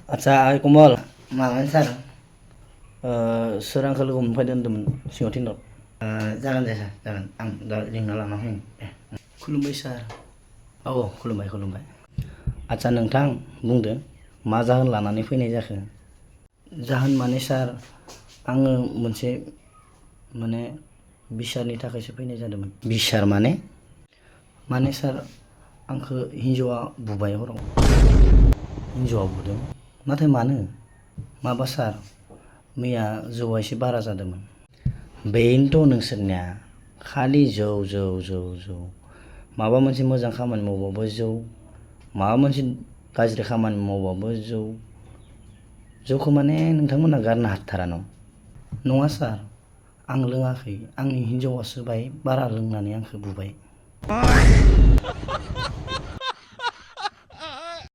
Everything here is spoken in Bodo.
आदसा कमल मामोन सार? सोर आंखौ लोगो मोनफैदों होनदोंमोन सिङाव थिनहर। जागोन दे सार जागोन आं दा लिंना लाना फैनि दे। खुलुमबाय सार। औ खुलुमबाय खुलुमबाय। आदसा नोंथां बुंदो मा जाहोन लानानै फैनाय जाखो? जाहोन माने सार आङो मोनसे माने बिसारनि थाखायसो फैनाय जादोंमोन। बिसार माने? माने सार आंखौ हिन्जावा बुबाय हराव। हिन्जावा बुदों नाथाय मानो? माबा सार मैया जौआ एसे बारा जादोंमोन। बेनोथ' नोंसोरनिया खालि जौ जौ जौ जौ माबा मोनसे मोजां खामानि मावबाबो जौ, माबा मोनसे गाज्रि खामानि मावबाबो जौ। जौखौ माने नोंथांमोना गारनो हाथारा न'? नङा सार आं लोङाखै, आंनि हिन्जावासो बाय बारा लोंनानै आंखौ बुबाय।